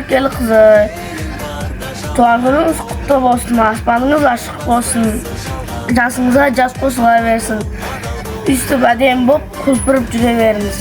Мерекеліқызы. Туған күніңіз құтты болсын, аспаныңыз ашық болсын, жасыңызға жас қосыла берсін. Өйстіп әдемі болып құлпырып жүре беріңіз.